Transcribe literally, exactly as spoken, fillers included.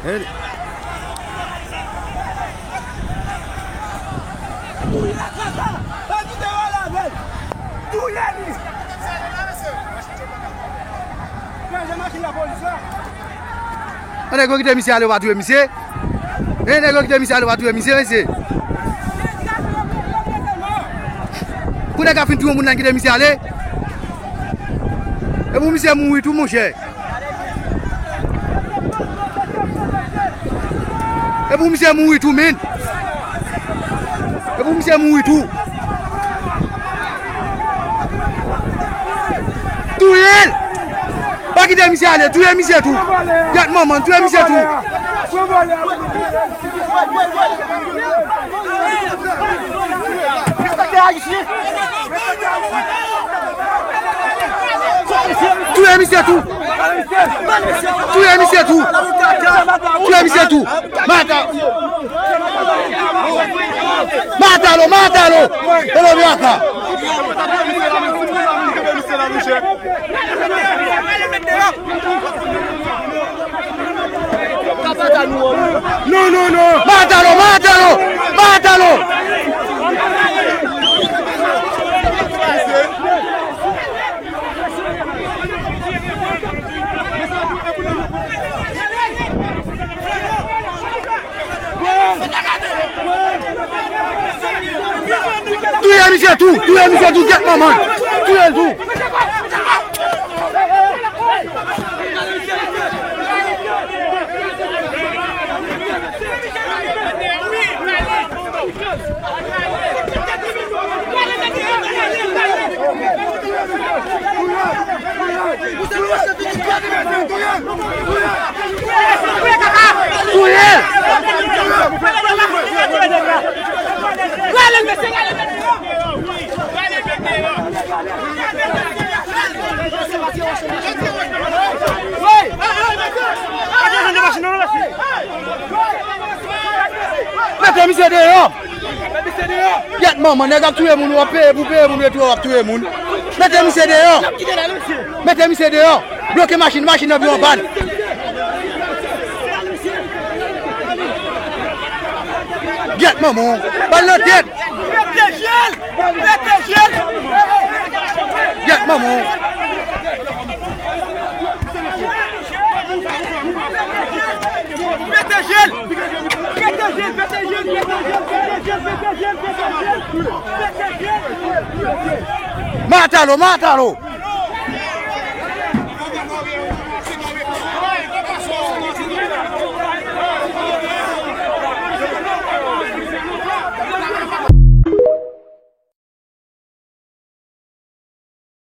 Touye li! Nèg yo kite misye ale, yo pa touye misye. E nèg yo kite misye ale, yo pa touye misye, mesye. Pou nèg ap fin touye moun nan, kite misye ale. E pou misye mouri tou, monchè. E pou misye mouri tou, men. E pou misye mouri tou. Touye l! Pa kite misye ale, touye misye tou. Gyèt manman, touye misye tou. Touye misye tou. Touye misye tou. Touye misye tou. Mata. Matalo, matalo. Elo vyaka. Non, non, non. Matalo, matalo, matalo. Touye misye tou, touye misye tou, gyèt manman. Touye l tou. Touye l! Mete misye deyò! Gyèt manman, nèg ap touye moun, w ap peye pou peye moun, retounen w ap touye moun. Mete misye deyò! Mete misye deyò! Bloke machin, machin nan vin anba l. Gyèt manman, bal nan tèt! Mete jel! Mete jel! Gyèt manman! Mete jel! Mete jel! Matalo, matalo!